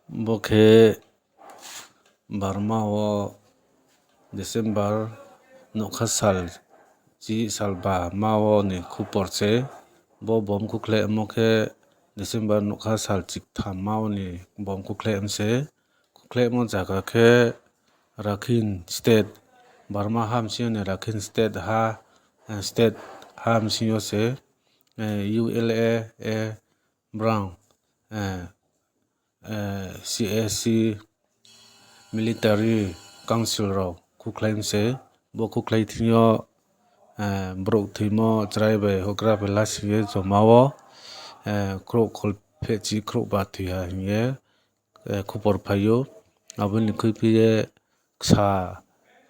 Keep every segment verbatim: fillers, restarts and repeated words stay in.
Bo khe Burma wo December nougkha sal chi sal ba ma wo ni khupor se. Bo bomb khukhlaimo khe December nougkha sal chiktham ma wo ni bomb khukhlaimo se. Khukhlaimo zaga khe Rakhine State, Burma ha bsing yo ni Rakhine State ha, state ha bsing yo se, U L A, brang, C A C, military council rao khukhlai mi se. Bo khukhlai thing yo, brouh thoimo chrai bai houhgra bai lasing ye joma wo, khrouh kholphehchi khrouhba thoi ha hing ye, khupor phai ou. Abo ni khuiphi ye ksa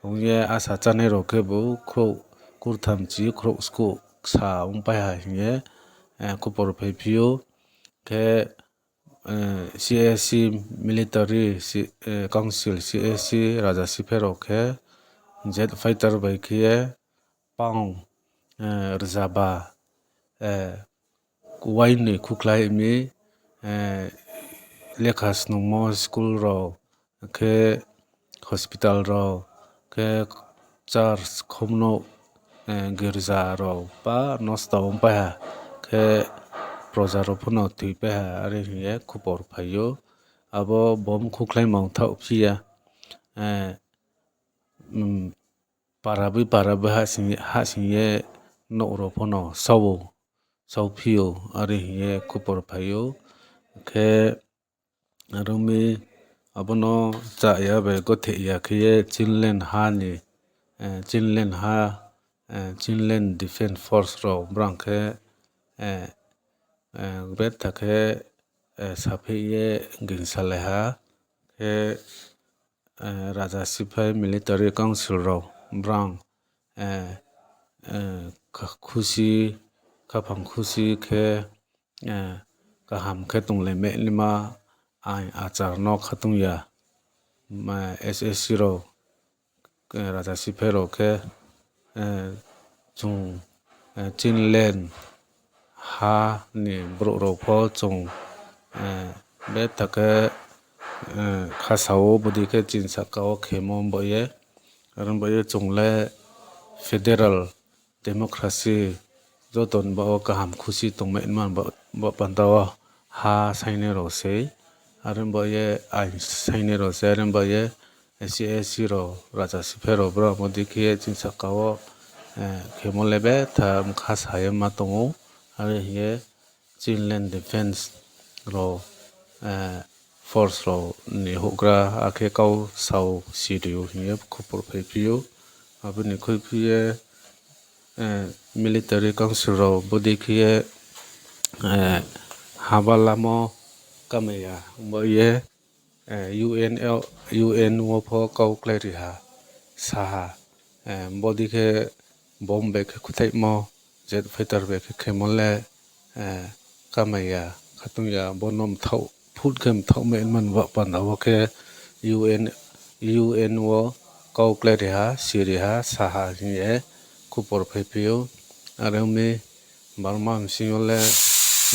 ong ye asa chánai rao khebu khrouh kurthamchi khrouh skuh ksa ongpai ha hing ye, khupor phaiphi ou. Khe, C A C military, council, C A C raja siphe rao khe jet fighter bai khe ye pound, rzaba, wain ni khukhlai mi, lekha snungmo school rao, khe hospital rao, khe church khomnouh, girza rao pa nosto ongpai ha, khe proja rao pho no thoipai ha, are hing ye khupor phai ou. Abo bomb khukhlai mang thaoh phi ya, para boi para boi hahsing ye nouh rao pho no sao, saophi ou, are hing ye khupor phai ou. Khe are ong mi, abo no chaya bai gotheh ya khe ye Chinland ha ni, Chinland ha, Chinland Defence Force rao brang khe, betha khe, sapheh ye gingsalai ha. Khe, raja siphai military council rao brang, khusi, khaphang khusi khe, kaham khe tonglai mehnaima ain achar no khatung ya, S A C rao, raja siphai rao khe, chung, Chinland ha ni brouh rao pho chung, betha khe, khasa wo bodei khe chini sahka wo khemo baoh ye, are baoh ye chung le federal democracy joto ni baoh wo kaham khusi tongmai man baoh panda wo ha sainai rao sei, are baoh ye ain sainai rao sei, are baoh ye C A C rao, raja siphai rao brao bodei khe ye chini sahka wo khemo le betha mkha sa ye ma tong ou, are hing ye Chinland Defence rao, force rao ni houhgra akhe kau sao siri ou hing ye khupor phaiphi ou. Abo ni khuiphi ye, military council rao bodei khe ye, haba lamo kamai ya, bo ye, U N wo pho kau kláiri ha, sa ha, bodei khe bomb bai khe khuthaihmo, jet fighter bai khe khemo le, kamai ya, khatung ya, bo no mthaoh, phut khe mthaoh mai man ba panda wo khe U N wo kau kláiri ha, siri ha, sa ha hing ye khupor phaiphi ou. Are ong mi, Burma bsing yo le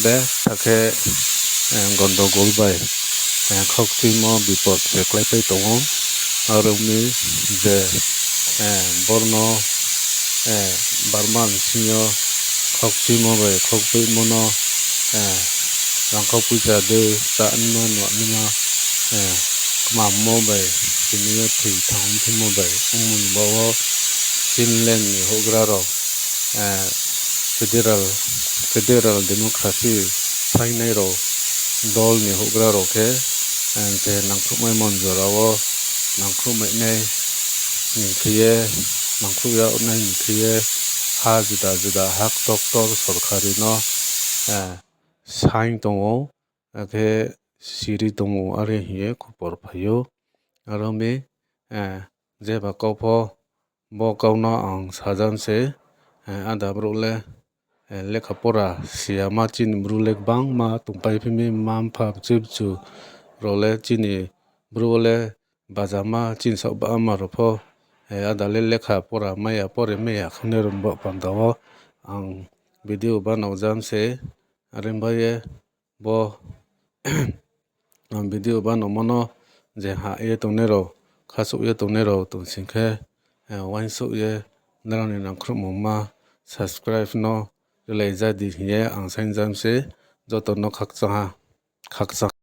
betha khe, gondogol bai, khaukchuimo bipot se kláipai tong ou. Are ong mi je, bor no, Burma bsing yo khaukchuimo bai khaukpaimo no, rangkhau poicha de, chá nima, nua nima, kmammo bai, tini yo thoi thang thimo bai ongmo ni baoh wo Chinland ni houhgra rao, federal, federal democracy saingnai rao, dol ni houhgra rao khe, je nangkhruhmai mon jora wo nangkhruhmai nai hing khe ye, nangkhruh yag nai hing khe ye, ha juda juda ha ktor ktor sorkari no, saing tong ou, akhe siri tong ou, are hing ye khupor phai ou. Are ong mi, jeba kau pho, bo kau no ang sajam se, áda brouh le, lekha pora si ya ma chini bru le gbangma tongpai phi mi, mma mpha bchi bchu rao le chini bru le bajama chini saoh ba ama rao pho, áda le lekha pora mai ya, pore mai ya khangnai rao ba panda wo ang video banao jam se, are bai ye bo Ang video banangmo no je ha ye tongnai rao, khasouh ye tongnai rao tong sing khe, uaingsouh ye nrao ni nangkhruhmungma subscribe no rilai ja di hing ye ang saingjam se. Joto no khakchang ha, khakchang.